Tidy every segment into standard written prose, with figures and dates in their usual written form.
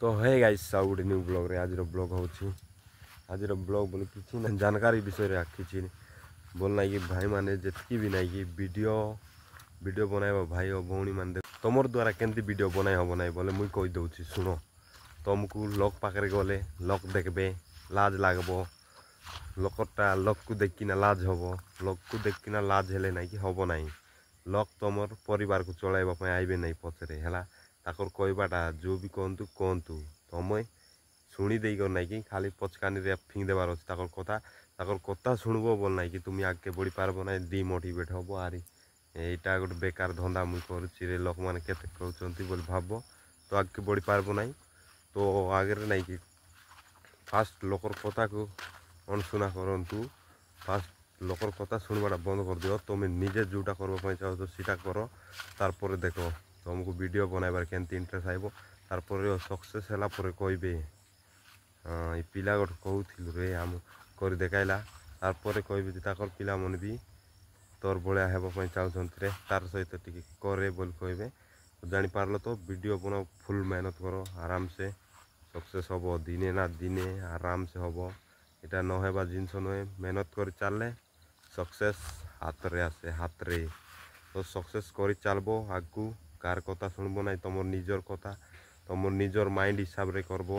ତ ହେ ଗାଇସ୍, ଆଉ ଗୋଟେ ନ୍ୟୁ ବ୍ଲଗ୍ରେ। ଆଜିର ବ୍ଲଗ୍ ହେଉଛି, ଆଜିର ବ୍ଲଗ୍ ବୋଲି କିଛି ନା ଜାନକାରୀ ବିଷୟରେ କିଛି ବୋଲ ନାଇଁ କି ଭାଇମାନେ ଯେତିକି ବି ନାଇଁ କି ଭିଡ଼ିଓ ବନାଇବ ଭାଇ ଓ ଭଉଣୀମାନେ, ତମର ଦ୍ୱାରା କେମିତି ଭିଡ଼ିଓ ବନାଇ ହେବ ନାହିଁ ବୋଲେ ମୁଇଁ କହିଦେଉଛି, ଶୁଣ। ତମକୁ ଲୋକ ପାଖରେ ଗଲେ ଲୋକ ଦେଖିବେ, ଲାଜ ଲାଗବ। ଲୋକଟା ଲୋକକୁ ଦେଖିକିନା ଲାଜ ହେବ। ଲୋକକୁ ଦେଖିକିନା ଲାଜ ହେଲେ ନାଇଁ କି ହେବ ନାହିଁ। ଲୋକ ତମର ପରିବାରକୁ ଚଳାଇବା ପାଇଁ ଆଇବେ ନାହିଁ ପଛରେ, ହେଲା। ତାଙ୍କର କହିବାଟା ଯେଉଁ ବି କୁହନ୍ତୁ କୁହନ୍ତୁ, ତମେ ଶୁଣି ଦେଇକରି ନାଇଁ କି ଖାଲି ପଚକାନିରେ ଫିଙ୍ଗି ଦେବାର ଅଛି ତାଙ୍କର କଥା। ତାଙ୍କର କଥା ଶୁଣିବ ବୋଲ ନାଇଁ କି ତୁମେ ଆଗକେ ବଢ଼ି ପାରବ ନାହିଁ, ଡିମୋଟିଭେଟ୍ ହେବ। ଆରି ଏଇଟା ଗୋଟେ ବେକାର ଧନ୍ଦା ମୁଇଁ କରୁଛି ରେ, ଲୋକମାନେ କେତେ କହୁଛନ୍ତି ବୋଲି ଭାବବ, ତ ଆଗକେ ବଢ଼ି ପାରବ ନାହିଁ। ତ ଆଗରେ ନାଇଁ କି ଫାଷ୍ଟ ଲୋକର କଥାକୁ ଅଣଶୁଣା କରନ୍ତୁ। ଫାଷ୍ଟ ଲୋକର କଥା ଶୁଣିବାଟା ବନ୍ଦ କରିଦିଅ। ତୁମେ ନିଜେ ଯେଉଁଟା କରିବା ପାଇଁ ଚାହୁଁଛ ସେଇଟା କର। ତାରପରେ ଦେଖ ତୁମକୁ ଭିଡ଼ିଓ ବନାଇବାରେ କେମିତି ଇଣ୍ଟରେଷ୍ଟ ଆଇବ। ତାରପରେ ସକ୍ସେସ୍ ହେଲା ପରେ କହିବେ, ହଁ, ଏ ପିଲା ଗୋଟେ କହୁଥିଲୁ ରେ, ଆମ କରି ଦେଖାଇଲା। ତାରପରେ କହିବେ ଯେ ତାଙ୍କର ପିଲାମାନେ ବି ତୋର ଭଳିଆ ହେବା ପାଇଁ ଚାହୁଁଛନ୍ତି ରେ, ତାର ସହିତ ଟିକେ କରେ ବୋଲି କହିବେ। ଜାଣିପାରିଲ ତ? ଭିଡ଼ିଓ ବନାଅ, ଫୁଲ୍ ମେହନତ କର, ଆରାମସେ ସକ୍ସେସ୍ ହେବ। ଦିନେ ନା ଦିନେ ଆରାମସେ ହେବ। ଏଇଟା ନ ହେବା ଜିନିଷ ନୁହେଁ। ମେହନତ କରି ଚାଲିଲେ ସକ୍ସେସ୍ ହାତରେ ଆସେ, ହାତରେ। ତ ସକ୍ସେସ୍ କରି ଚାଲବ ଆଗକୁ। କାହାର କଥା ଶୁଣିବ ନାହିଁ, ତୁମର ନିଜର କଥା, ତୁମର ନିଜର ମାଇଣ୍ଡ ହିସାବରେ କରବ।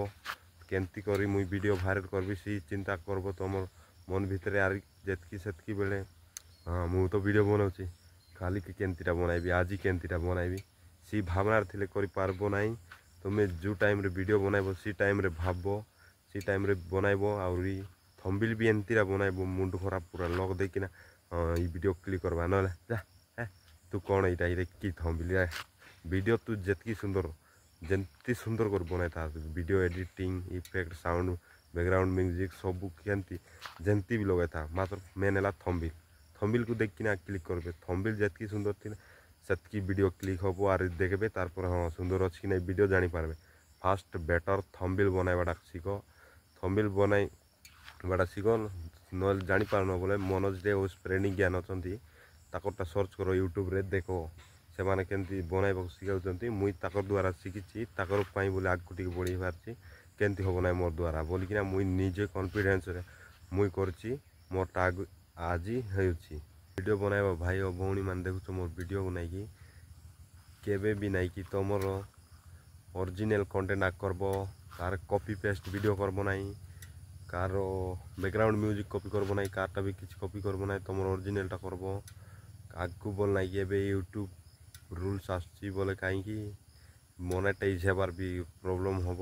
କେମିତି କରି ମୁଇଁ ଭିଡ଼ିଓ ଭାଇରାଲ୍ କରିବି, ସେ ଚିନ୍ତା କରବ ତୁମର ମନ ଭିତରେ। ଆରି ଯେତିକି ସେତିକି ବେଳେ, ହଁ, ମୁଁ ତ ଭିଡ଼ିଓ ବନାଉଛି, କାଲିକି କେମିତିଟା ବନାଇବି, ଆଜି କେମିତିଟା ବନାଇବି, ସେ ଭାବନାରେ ଥିଲେ କରିପାରିବ ନାହିଁ। ତୁମେ ଯେଉଁ ଟାଇମ୍ରେ ଭିଡ଼ିଓ ବନାଇବ, ସେ ଟାଇମ୍ରେ ଭାବବ, ସେ ଟାଇମ୍ରେ ବନାଇବ। ଆହୁରି ଥମ୍ବନେଲ୍ ବି ଏମିତିଟା ବନାଇବ, ମୁଣ୍ଡ ଖରାପ ପୁରା ଲକ୍ ଦେଇକିନା, ହଁ, ଏଇ ଭିଡ଼ିଓ କ୍ଲିକ୍ କରବା, ନହେଲେ ଯା ହେ ତୁ କ'ଣ ଏଇଟା, ଏଇଟା କି ଥମ୍ବନେଲ୍? ଭିଡ଼ିଓ ତୁ ଯେତିକି ସୁନ୍ଦର, ଯେମିତି ସୁନ୍ଦର କରି ବନାଇଥା, video editing, effect, sound, background music ସବୁ କେମିତି ଯେମିତି ବି ଲଗାଇଥା, ମାତ୍ର ମେନ୍ ହେଲା ଥମ୍ବନେଲ୍। ଥମ୍ବନେଲ୍କୁ ଦେଖିକିନା କ୍ଲିକ୍ କରିବେ। ଥମ୍ବନେଲ୍ ଯେତିକି ସୁନ୍ଦର ଥିଲେ ସେତିକି ଭିଡ଼ିଓ କ୍ଲିକ୍ ହେବ। ଆରେ ଦେଖିବେ ତାରପରେ, ହଁ, ସୁନ୍ଦର ଅଛି କି ନାହିଁ ଭିଡ଼ିଓ ଜାଣିପାରିବେ। ଫାଷ୍ଟ ବେଟର୍ ଥମ୍ବନେଲ୍ ବନାଇବାଟା ଶିଖ। ଥମ୍ବନେଲ୍ ବନାଇବାଟା ଶିଖ, ନହେଲେ ଜାଣିପାରୁନ ବୋଲେ ମନୋଜ ଡେ ଓ ସ୍ପ୍ରେଡିଂ ଜ୍ଞାନ ଅଛନ୍ତି, ତାଙ୍କରଟା ସର୍ଚ୍ଚ କର ୟୁଟ୍ୟୁବରେ, ଦେଖ ସେମାନେ କେମିତି ବନାଇବାକୁ ଶିଖାଉଛନ୍ତି। ମୁଇଁ ତାଙ୍କର ଦ୍ୱାରା ଶିଖିଛି, ତାଙ୍କର ପାଇଁ ବୋଲି ଆଗକୁ ଟିକେ ବଢ଼ି ପାରିଛି। କେମିତି ହେବ ନାହିଁ ମୋର ଦ୍ୱାରା ବୋଲିକିନା ମୁଇଁ ନିଜେ କନଫିଡେନ୍ସରେ ମୁଇଁ କରିଛି। ମୋରଟା ଆଗ ଆଜି ହେଉଛି। ଭିଡ଼ିଓ ବନାଇବା ଭାଇ ଓ ଭଉଣୀମାନେ ଦେଖୁଛ ମୋର ଭିଡ଼ିଓକୁ ନାଇକି, କେବେ ବି ନାଇକି ତୁମର ଅରିଜିନାଲ୍ କଣ୍ଟେଣ୍ଟ କରବ। କାହାର କପି ପେଷ୍ଟ ଭିଡ଼ିଓ କରବ ନାହିଁ, କାହାର ବ୍ୟାକଗ୍ରାଉଣ୍ଡ ମ୍ୟୁଜିକ୍ କପି କରବ ନାହିଁ, କାହାରଟା ବି କିଛି କପି କରବ ନାହିଁ। ତୁମର ଅରିଜିନାଲଟା କରବ ଆଗକୁ ବୋଲ ନାଇକି ଏବେ ୟୁଟ୍ୟୁବ୍ ରୁଲ୍ସ ଆସୁଛି ବୋଲେ, କାହିଁକି ମନେଟାଇଜ୍ ହେବାର ବି ପ୍ରୋବ୍ଲେମ୍ ହେବ।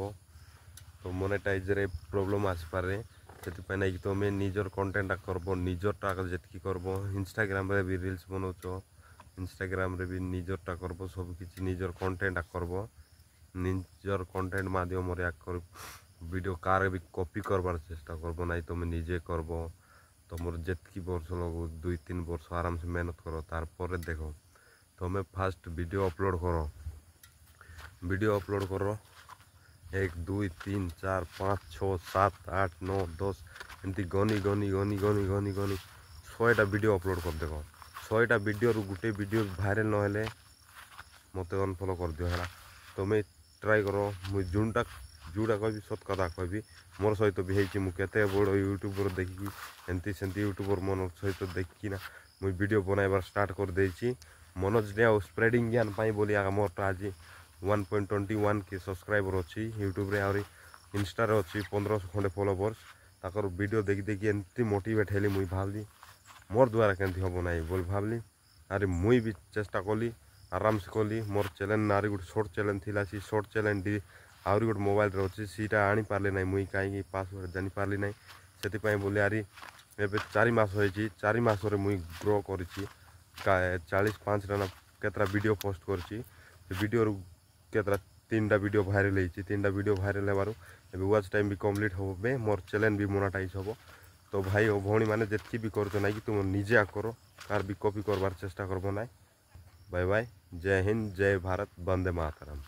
ତ ମନେଟାଇଜ୍ରେ ପ୍ରୋବ୍ଲେମ୍ ଆସିପାରେ। ସେଥିପାଇଁ ନାଇକି ତୁମେ ନିଜର କଣ୍ଟେଣ୍ଟଟା କରବ, ନିଜରଟା ଯେତିକି କରବ। ଇନଷ୍ଟାଗ୍ରାମରେ ବି ରିଲ୍ସ ବନାଉଛ, ଇନଷ୍ଟାଗ୍ରାମରେ ବି ନିଜରଟା କରବ। ସବୁକିଛି ନିଜର କଣ୍ଟେଣ୍ଟଟା କରବ। ନିଜର କଣ୍ଟେଣ୍ଟ ମାଧ୍ୟମରେ ଭିଡ଼ିଓ କାହାର ବି କପି କରବାର ଚେଷ୍ଟା କରବ ନାହିଁ। ତୁମେ ନିଜେ କରବ। ତୁମର ଯେତିକି ବର୍ଷ ଲାଗୁ, 2-3 ବର୍ଷ ଆରାମସେ ମେହନତ କର। ତାରପରେ ଦେଖ, ତୁମେ ଫାଷ୍ଟ ଭିଡ଼ିଓ ଅପଲୋଡ଼ କର। ଭିଡ଼ିଓ ଅପଲୋଡ଼ କର, 1, 2, 3, 4, 5, 6, 7, 8, 9, 10, ଏମିତି ଗନି ଗନି ଗନି ଗନି ଗନି ଗନି 100ଟା ଭିଡ଼ିଓ ଅପଲୋଡ଼ କରିଦେବ। 100ଟା ଭିଡ଼ିଓରୁ ଗୋଟେ ଭିଡ଼ିଓ ଭାଇରାଲ୍ ନହେଲେ ମୋତେ ଅନଫଲୋ କରିଦିଅ, ହେଲା। ତୁମେ ଟ୍ରାଏ କର। ମୁଇଁ ଯେଉଁଟା କହିବି ସତ କଥା କହିବି। ମୋର ସହିତ ବି ହେଇଛି। ମୁଁ କେତେ ବଡ଼ ୟୁଟ୍ୟୁବର ଦେଖିକି, ଏମିତି ସେମିତି ୟୁଟ୍ୟୁବର ମନ ସହିତ ଦେଖିକିନା ମୁଇଁ ଭିଡ଼ିଓ ବନାଇବାର ଷ୍ଟାର୍ଟ କରିଦେଇଛି। ମନୋଜ ଡେ ଆଉ ସ୍ପ୍ରେଡ଼ିଂ ଜ୍ଞାନ ପାଇଁ ବୋଲି ଆଗ ମୋରଟା ଆଜି 1.21K subscriber ଅଛି ୟୁଟ୍ୟୁବରେ। ଆହୁରି ଇନଷ୍ଟାରେ ଅଛି 1500 ଖଣ୍ଡେ ଫଲୋୱର୍ସ। ତାଙ୍କର ଭିଡ଼ିଓ ଦେଖି ଦେଖି ଏମିତି ମୋଟିଭେଟ୍ ହେଲି, ମୁଇଁ ଭାବିଲି ମୋର ଦ୍ୱାରା କେମିତି ହେବ ନାହିଁ ବୋଲି ଭାବିଲି। ଆରେ ମୁଇଁ ବି ଚେଷ୍ଟା କଲି, ଆରାମସେ କଲି। ମୋର ଚ୍ୟାନେଲ୍ ଆହୁରି ଗୋଟେ ସର୍ଟ ଚ୍ୟାନେଲ୍ ଥିଲା, ସେ ସର୍ଟ ଚ୍ୟାନେଲ୍ଟି ଆହୁରି ଗୋଟେ ମୋବାଇଲରେ ଅଛି। ସେଇଟା ଆଣିପାରିଲି ନାହିଁ ମୁଇଁ, କାହିଁକି ପାସୱାର୍ଡ଼ ଜାଣିପାରିଲି ନାହିଁ। ସେଥିପାଇଁ ବୋଲି ଆରି ଏବେ 4 ମାସ ହେଇଛି। 4 ମାସରେ ମୁଇଁ ଗ୍ରୋ କରିଛି। 45ଟା ନା କେତେଟା ଭିଡ଼ିଓ ପୋଷ୍ଟ କରିଛି। ସେ ଭିଡ଼ିଓରୁ କେତେଟା, ତିନିଟା ଭିଡ଼ିଓ ଭାଇରାଲ୍ ହେଇଛି। ତିନିଟା ଭିଡ଼ିଓ ଭାଇରାଲ୍ ହେବାରୁ ଏବେ ୱାଚ୍ ଟାଇମ୍ ବି କମ୍ପ୍ଲିଟ୍ ହେବ, ବେ ମୋର ଚ୍ୟାନେଲ୍ ବି ମୋନାଟାଇଜ୍ ହେବ। ତ ଭାଇ ଓ ଭଉଣୀମାନେ ଯେତିକି ବି କରୁଛ ନାଇଁ କି, ତୁମ ନିଜେ କର, କାହାର ବି କପି କରବାର ଚେଷ୍ଟା କରବ ନାହିଁ। ବାଏ ବାଏ, ଜୟ ହିନ୍ଦ, ଜୟ ଭାରତ, ବନ୍ଦେ ମାତରମ୍।